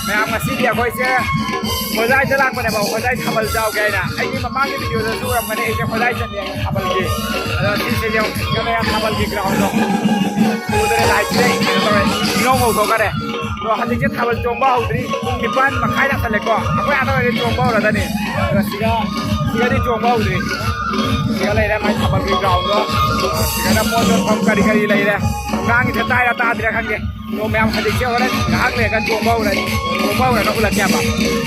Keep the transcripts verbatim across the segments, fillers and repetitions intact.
ꯃꯌꯥꯝ, ꯉꯁꯤꯗꯤ ꯑꯩꯈꯣꯏꯁꯦ ꯍꯣꯖꯥꯏꯗ ꯂꯥꯛꯄꯅꯦꯕ, ꯍꯣꯖꯥꯏ ꯊꯥꯕꯜ ꯆꯥꯎꯒꯦ ꯍꯥꯏꯅ꯫ ꯑꯩꯒꯤ ꯃꯃꯥꯡꯒꯤ ꯚꯤꯗꯤꯑꯣꯗꯁꯨ ꯎꯔꯝꯒꯅꯤ, ꯑꯩꯁꯦ ꯍꯣꯖꯥꯏ ꯆꯠꯂꯦ ꯊꯥꯕꯜꯒꯤ꯫ ꯑꯗꯣ ꯁꯤꯁꯦ ꯌꯦꯡꯉꯨ, ꯁꯤꯒ ꯃꯌꯥꯝ ꯊꯥꯕꯜꯒꯤ ꯒ꯭ꯔꯥꯎꯟꯗꯣ ꯎꯗ꯭ꯔꯦ, ꯂꯥꯏꯠꯁꯦ ꯀꯩꯅꯣ ꯇꯧꯔꯦ, ꯏꯉꯧ ꯉꯧꯊꯣꯛꯈꯔꯦ꯫ ꯑꯗꯣ ꯍꯧꯖꯤꯛꯁꯦ ꯊꯥꯕꯜ ꯆꯣꯡꯕ ꯍꯧꯗ꯭ꯔꯤ, ꯄꯨꯡ ꯅꯤꯄꯥꯟ ꯃꯈꯥꯏ ꯇꯥꯁꯜꯂꯦꯀꯣ, ꯑꯩꯈꯣꯏ ꯑꯥꯗ ꯑꯣꯏꯔꯗꯤ ꯆꯣꯡꯕ ꯍꯧꯔꯗꯅꯤ꯫ ꯑꯗꯣ ꯁꯤꯒ, ꯁꯤꯒꯗꯤ ꯆꯣꯡꯕ ꯍꯧꯗ꯭ꯔꯤ꯫ ꯁꯤꯒ ꯂꯩꯔꯦ ꯃꯥꯏ ꯊꯥꯕꯜꯒꯤ ꯒ꯭ꯔꯥꯎꯟꯗꯣ꯫ ꯁꯤꯒꯅ ꯄꯣꯠ ꯌꯣꯟꯐꯝ ꯀꯔꯤ ꯀꯔꯤ ꯂꯩꯔꯦ꯫ ꯉꯥꯡꯉꯤꯁꯦ ꯇꯥꯏꯔ ꯇꯥꯗ꯭ꯔꯤꯔꯥ ꯈꯪꯗꯦ꯫ ꯑꯗꯣ ꯃꯌꯥꯝ ꯍꯧꯖꯤꯛꯁꯦ ꯍꯣꯔꯦꯟ ꯉꯥꯏꯍꯥꯛ ꯂꯩꯔꯒ ꯆꯣꯡꯕ ꯍꯧꯔꯅꯤ꯫ ꯆꯣꯡꯕ ꯍꯧꯔꯒ ꯎꯠꯂꯛꯀꯦꯕ꯫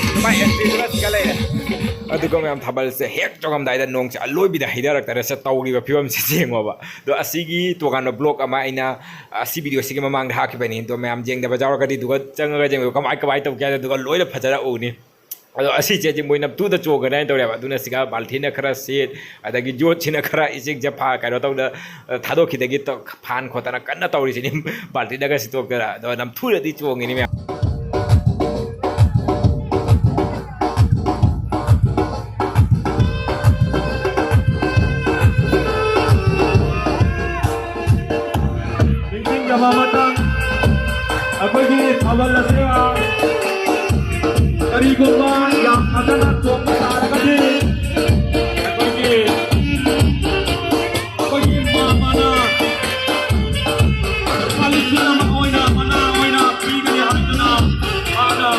ꯑꯗꯨꯃꯥꯏ ꯑꯦꯟꯇ꯭ꯔꯤꯗꯨꯅ ꯁꯤꯒ ꯂꯩꯔꯦ꯫ ꯑꯗꯨꯒ ꯃꯌꯥꯝ ꯊꯥꯕꯜꯁꯦ ꯍꯦꯛ ꯆꯣꯡꯉꯝꯗꯥꯏꯗ ꯅꯣꯡꯁꯦ ꯑꯂꯣꯏꯕꯤꯗ ꯍꯩꯊꯔꯛꯇꯅ ꯁꯦ ꯇꯧꯔꯤꯕ ꯐꯤꯕꯝꯁꯦ ꯌꯦꯡꯉꯣꯕ꯫ ꯑꯗꯣ ꯑꯁꯤꯒꯤ ꯇꯣꯉꯥꯟꯕ ꯕ꯭ꯂꯣꯛ ꯑꯃ ꯑꯩꯅ ꯑꯁꯤ ꯚꯤꯗꯤꯑꯣꯁꯤꯒꯤ ꯃꯃꯥꯡꯗ ꯍꯥꯞꯈꯤꯕꯅꯤ꯫ ꯑꯗꯣ ꯃꯌꯥꯝ ꯌꯦꯡꯗꯕ ꯌꯥꯎꯔꯒꯗꯤ ꯑꯗꯨꯒ ꯆꯪꯉꯒ ꯌꯦꯡꯕꯤꯌꯨ ꯀꯃꯥꯏ ꯀꯃꯥꯏ ꯇꯧꯒꯦ ꯍꯥꯏꯗꯣ, ꯑꯗꯨꯒ ꯂꯣꯏꯅ ꯐꯖꯅ ꯎꯅꯤ꯫ ꯑꯗꯣ ꯑꯁꯤꯁꯦ ꯍꯧꯖꯤꯛ ꯃꯣꯏ ꯅꯝꯐꯨꯗ ꯆꯣꯡꯒꯅꯤ ꯍꯥꯏꯅ ꯇꯧꯔꯦꯕ꯫ ꯑꯗꯨꯅ ꯁꯤꯒ ꯕꯥꯜꯇꯤꯟꯅ ꯈꯔ ꯁꯤꯠ, ꯑꯗꯒꯤ ꯌꯣꯠꯁꯤꯅ ꯈꯔ ꯏꯁꯤꯡꯁꯦ ꯐꯥ-, ꯀꯩꯅꯣ ꯇꯧꯗ, ꯊꯥꯗꯣꯛꯈꯤꯗꯒꯤ ꯇꯧ-, ꯐꯥꯟ ꯈꯣꯠꯇꯅ ꯀꯟꯅ ꯇꯧꯔꯤꯁꯤꯅꯤ꯫ ꯕꯥꯜꯇꯤꯟꯅꯒ ꯁꯤꯠꯇꯣꯛꯇꯅ꯫ ꯑꯗꯣ ꯅꯝꯐꯨꯗꯗꯤ ꯆꯣꯡꯉꯤꯅꯤ ꯃꯌꯥꯝ꯫ ꯅꯤꯡꯁꯤꯡꯖꯕ ꯑꯃꯇꯪ, ꯑꯩꯈꯣꯏꯒꯤ ꯊꯥꯕꯜ ꯑꯁꯦ ꯀꯔꯤꯒꯨꯝꯕ ꯌꯥꯝ ꯐꯖꯅ ꯆꯣꯡꯕ ꯇꯥꯔꯒꯗꯤ, ꯑꯩꯈꯣꯏꯒꯤ, ꯑꯩꯈꯣꯏꯒꯤ ꯃꯥ-, ꯃꯅꯥ ꯂꯨꯄꯥ ꯂꯤꯁꯤꯡ ꯑꯃ ꯑꯣꯏꯅ ꯃꯅꯥ ꯑꯣꯏꯅ ꯄꯤꯒꯅꯤ ꯍꯥꯏꯗꯨꯅ ꯃꯥꯅ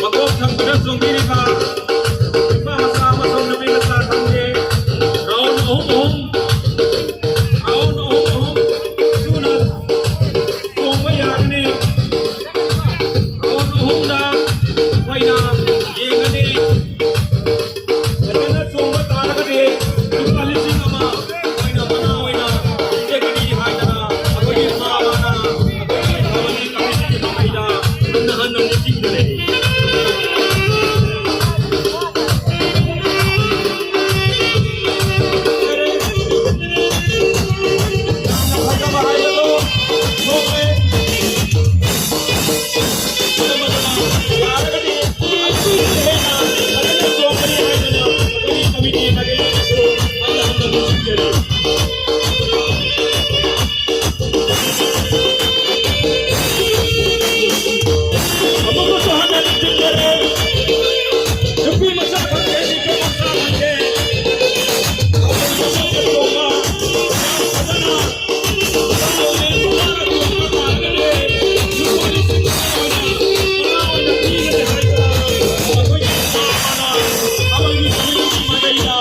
ꯃꯀꯣꯛ ꯊꯪꯕꯗ ꯆꯣꯡꯕꯤꯔꯤꯕ ꯅꯨꯄꯥ ꯃꯆꯥ ꯑꯃꯁꯨꯡ ꯅꯨꯄꯤ ꯃꯆꯥ ꯈꯪꯗꯦ, ꯔꯥꯎꯟ ꯑꯍꯨꯝ ꯑꯍꯨꯝ, ꯔꯥꯎꯟ ꯑꯍꯨꯝ ꯑꯍꯨꯝ ꯁꯨꯅ ꯆꯣꯡꯕ ꯌꯥꯒꯅꯤ꯫ ꯔꯥꯎꯟ ꯑꯍꯨꯝꯗ ꯑꯩꯈꯣꯏꯅ ꯌꯦꯡꯒꯅꯤ꯫ ꯐꯖꯅ ꯆꯣꯡꯕ ꯇꯥꯔꯒꯗꯤ ꯂꯨꯄꯥ ꯂꯤꯁꯤꯡ ꯑꯃ ꯑꯩꯈꯣꯏꯅ ꯃꯅꯥ ꯑꯣꯏꯅ ꯄꯤꯖꯒꯅꯤ ꯍꯥꯏꯗꯅ ꯑꯩꯈꯣꯏꯒꯤ ꯏꯃꯥ ꯃꯅꯥ ꯑꯩꯈꯣꯏꯒꯤ ꯊꯥꯕꯜꯒꯤ ꯀꯃꯤꯇꯤꯒꯤ ꯃꯃꯥꯏꯗ ꯍꯟꯅ ꯍꯟꯅ ꯅꯤꯡꯁꯤꯡꯖꯔꯤ꯫ ꯌꯥꯝꯅ ꯐꯖꯕ ꯍꯥꯏꯕꯗꯣ ꯊꯣꯛꯂꯦ꯫ ꯌꯥꯔꯒꯗꯤ ꯑꯗꯨꯒꯤ ꯍꯦꯟꯅ ꯐꯖꯅ ꯆꯣꯡꯒꯅꯤ ꯍꯥꯏꯗꯅ ꯑꯩꯈꯣꯏꯒꯤ ꯀꯃꯤꯇꯤ ꯃꯥꯏꯀꯩꯗꯒꯤꯁꯨ ꯍꯟꯅ ꯍꯟꯅ ꯅꯤꯡꯁꯤꯡꯖꯔꯤ꯫ ꯑꯃꯨꯛꯀꯁꯨ ꯍꯟꯅ ꯅꯤꯡꯁꯤꯡꯖꯔꯤ꯫ ꯅꯨꯄꯤ ꯃꯆꯥ ꯈꯪꯗꯦ, ꯅꯨꯄꯤ ꯃꯆꯥ ꯈꯪꯗꯦ꯫ ꯊꯥꯕꯜ ꯃꯁꯛ ꯐꯖꯕ, ꯌꯥꯝ ꯐꯖꯅ ꯊꯥꯕꯜ ꯂꯦꯡꯕ ꯃꯥꯅ ꯆꯣꯡꯕ ꯇꯥꯔꯒꯗꯤ ꯂꯨꯄꯥ ꯂꯤꯁꯤꯡ ꯑꯃ ꯑꯣꯏꯅ ꯃꯅꯥ ꯑꯣꯏꯅ ꯄꯤꯒꯅꯤ ꯍꯥꯏꯗꯅ ꯑꯩꯈꯣꯏꯒꯤ ꯏꯃꯥ ꯃꯅꯥ ꯊꯥꯕꯜꯒꯤ ꯀꯃꯤꯇꯤꯒꯤ ꯃꯥꯏꯀꯩꯗ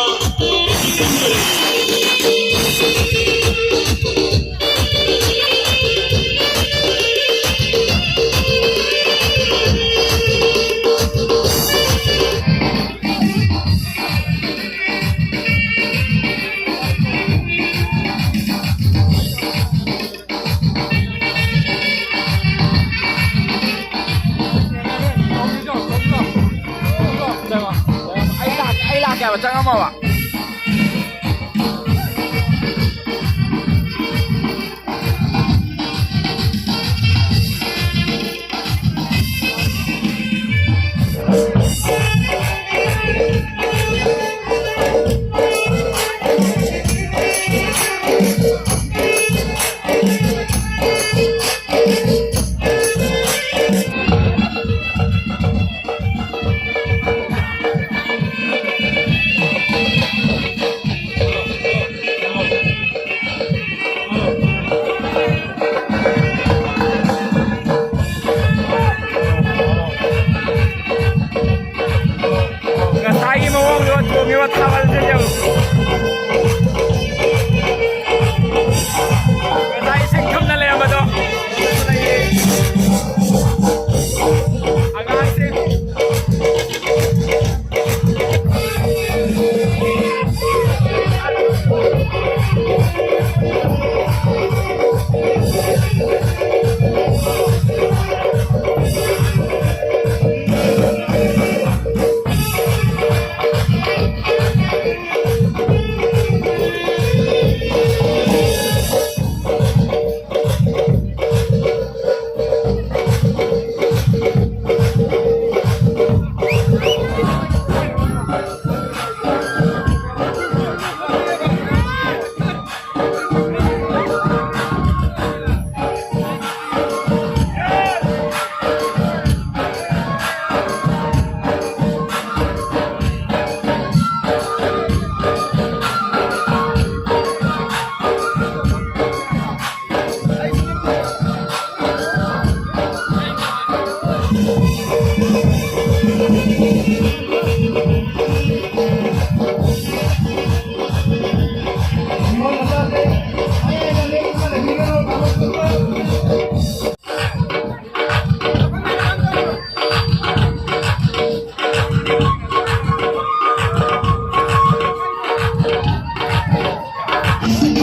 ꯃꯥꯋꯥ꯫ ꯉꯁꯥꯏꯒꯤ ꯃꯑꯣꯡꯗꯣ ꯊꯣꯡꯉꯤꯕ ꯊꯥꯕꯜꯁꯦ ꯌꯦꯡꯉꯨ꯫ ꯉꯁꯥꯏ ꯏꯁꯤꯡ ꯊꯨꯝꯅ ꯂꯩꯔꯝꯕꯗꯣ꯫ ꯑꯉꯥꯡꯁꯤꯡ꯫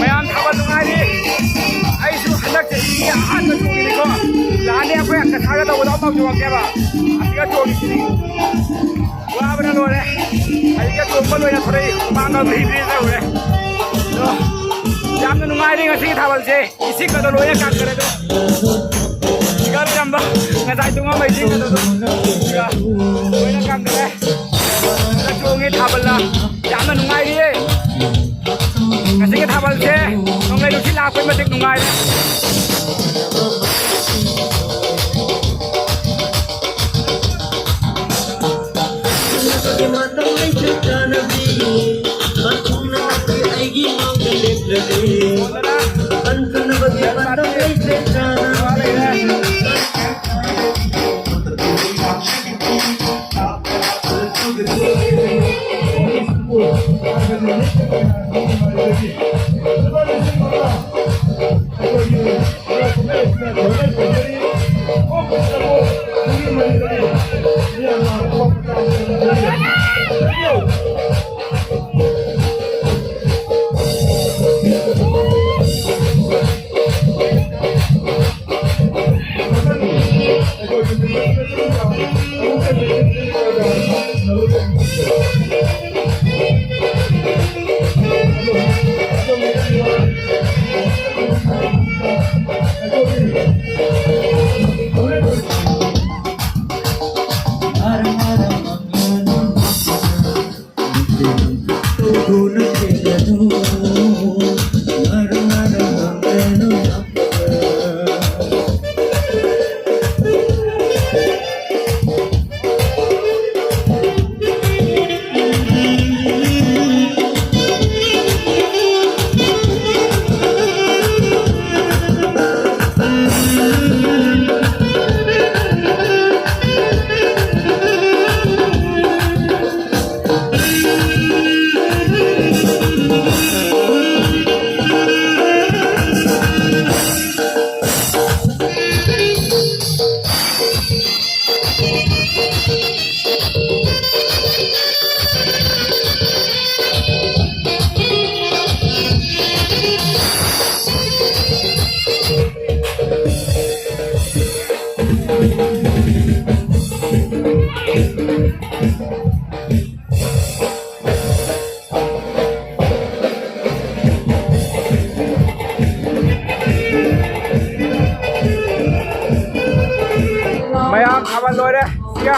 ꯃꯌꯥꯝ ꯊꯥꯕꯜ ꯅꯨꯡꯉꯥꯏꯔꯤ꯫ ꯑꯩꯁꯨ ꯍꯟꯗꯛ ꯆꯍꯤꯒꯤ ꯑꯍꯥꯟꯕ ꯆꯣꯡꯉꯤꯅꯤꯀꯣ꯫ ꯂꯥꯛꯑꯅꯤ ꯑꯩꯈꯣꯏ ꯀꯊꯥꯒ ꯇꯧꯕꯗꯣ ꯑꯃꯐꯥꯎ ꯆꯣꯡꯉꯛꯇꯦꯕ꯫ ꯑꯁꯤꯒ ꯆꯣꯡꯉꯤꯁꯤꯅꯤ꯫ ꯋꯥꯕꯅ ꯂꯣꯏꯔꯦ꯫ ꯍꯧꯖꯤꯛ ꯆꯣꯡꯕ ꯂꯣꯏꯅ ꯊꯣꯔꯛꯏ, ꯃꯃꯥꯡꯒ ꯍꯤꯗ꯭ꯔꯤ ꯇꯧꯔꯦ꯫ ꯑꯗꯣ ꯌꯥꯝꯅ ꯅꯨꯡꯉꯥꯏꯔꯤ ꯉꯁꯤꯒꯤ ꯊꯥꯕꯜꯁꯦ꯫ ꯏꯁꯤꯡꯒꯗꯣ ꯂꯣꯏꯅ ꯀꯪꯈ꯭ꯔꯦ ꯑꯗꯣ꯫ ꯐꯤꯒꯔ ꯌꯥꯝꯕ ꯉꯁꯥꯏ ꯇꯨꯝꯃꯝꯕ ꯏꯁꯤꯡꯒꯗꯣ ꯑꯗꯨꯝ ꯂꯣꯏꯅ ꯀꯪꯈ꯭ꯔꯦ꯫ ꯐꯖꯅ ꯆꯣꯡꯉꯤ ꯊꯥꯕꯜꯅ꯫ ꯌꯥꯝꯅ ꯅꯨꯡꯉꯥꯏꯔꯤꯌꯦ꯫ ꯉꯁꯤꯒꯤ ꯊꯥꯕꯜꯁꯦ ꯅꯣꯡꯂꯩ ꯅꯨꯡꯁꯤꯠ ꯂꯥꯛꯄꯩ ꯃꯇꯤꯛ ꯅꯨꯡꯉꯥꯏꯔꯦ꯫ ꯃꯇꯝ ꯂꯩꯇ꯭ꯔꯦ ꯆꯥꯅꯕꯤ, ꯄꯟꯊꯨꯡꯅ ꯅꯪꯗꯤ ꯑꯩꯒꯤ ꯃꯥꯡꯗ ꯂꯦꯞꯂꯒꯦ꯫ ꯄꯟꯊꯨꯡꯅꯕꯒꯤ ꯃꯇꯝ ꯂꯩꯇ꯭ꯔꯦ ꯆꯥꯅꯕꯤ꯫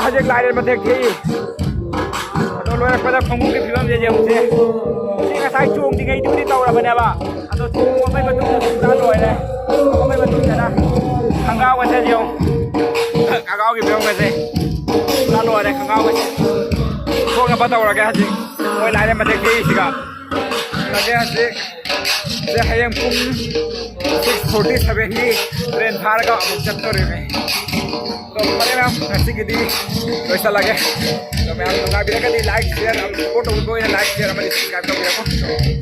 ꯍꯧꯖꯤꯛ ꯂꯥꯏꯔꯦꯟ ꯃꯊꯦꯛ ꯊꯦꯛꯏ꯫ ꯑꯗꯣ ꯂꯣꯏꯔꯛꯄꯗ ꯈꯣꯡꯎꯞꯀꯤ ꯐꯤꯕꯝꯁꯦ ꯌꯦꯡꯉꯨꯁꯦ꯫ ꯁꯤ ꯉꯁꯥꯏ ꯆꯣꯡꯗ꯭ꯔꯤꯉꯩꯗꯨꯕꯨꯗꯤ ꯇꯧꯔꯕꯅꯦꯕ, ꯑꯗꯣ ꯆꯣꯡꯉꯕꯩ ꯃꯇꯨꯡꯗ ꯄꯨꯔꯥ ꯂꯣꯏꯔꯦ꯫ ꯆꯣꯡꯉꯕꯩ ꯃꯇꯨꯡꯗꯅ ꯈꯪꯒꯥꯎꯒꯁꯦ ꯌꯦꯡꯉꯨ, ꯈꯪꯒꯥꯎꯒꯤ ꯐꯤꯕꯝꯒꯁꯦ ꯄꯨꯔꯥ ꯂꯣꯏꯔꯦ꯫ ꯈꯪꯒꯥꯎꯒꯁꯦ ꯊꯣꯛꯅꯕ ꯇꯧꯔꯒꯦ ꯍꯧꯖꯤꯛ꯫ ꯃꯣꯏ ꯂꯥꯏꯔꯦꯟ ꯃꯊꯦꯛ ꯊꯦꯛꯏꯁꯤꯒ꯫ ꯍꯧꯖꯤꯛ ꯍꯧꯖꯤꯛ ꯁꯦ ꯍꯌꯦꯡ ꯄꯨꯡ ꯁꯤꯛꯁ ꯐꯣꯔꯇꯤ ꯁꯚꯦꯟꯒꯤ ꯇ꯭ꯔꯦꯟ ꯐꯥꯔꯒ ꯑꯃꯨꯛ ꯆꯠꯇꯣꯔꯤꯕꯅꯤ꯫ ꯑꯗꯣ ꯐꯔꯦ ꯃꯌꯥꯝ, ꯉꯁꯤꯒꯤꯗꯤ ꯂꯣꯏꯁꯤꯜꯂꯒꯦ꯫ ꯑꯗꯣ ꯃꯌꯥꯝ ꯅꯨꯡꯉꯥꯏꯕꯤꯔꯒꯗꯤ ꯂꯥꯏꯛ, ꯁꯤꯌꯔ, ꯁꯞꯄꯣꯔꯠ ꯇꯧꯕꯤꯕ ꯑꯣꯏꯅ ꯂꯥꯏꯛ, ꯁꯤꯌꯔ ꯑꯃꯗꯤ ꯁꯕꯁꯀ꯭ꯔꯥꯏꯕ ꯇꯧꯕꯤꯔꯝꯃꯣ꯫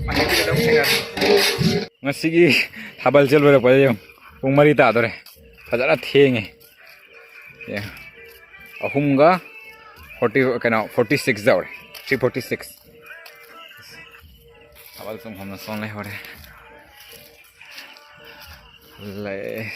ꯃꯊꯪꯒꯤ ꯚꯤꯗꯤꯑꯣꯗ ꯑꯃꯨꯛ ꯊꯦꯡꯅꯔꯁꯤ꯫ ꯉꯁꯤꯒꯤ ꯊꯥꯕꯜ ꯆꯦꯜ ꯂꯣꯏꯔꯛꯄꯗ ꯌꯦꯡꯉꯨ, ꯄꯨꯡ ꯃꯔꯤ ꯇꯥꯗꯣꯔꯦ꯫ ꯐꯖꯅ ꯊꯦꯡꯉꯦ꯫ ꯌꯦꯡꯉꯨ꯫ ꯑꯍꯨꯝꯒ ꯐꯣꯔꯇꯤ, ꯀꯩꯅꯣ, ꯐꯣꯔꯇꯤ ꯁꯤꯛꯁ ꯌꯧꯔꯦ꯫ Three forty six. ꯊꯥꯕꯜ ꯆꯣꯡꯐꯝꯗ ꯆꯣꯡ ꯂꯩꯍꯧꯔꯦ꯫ ꯂꯩ꯫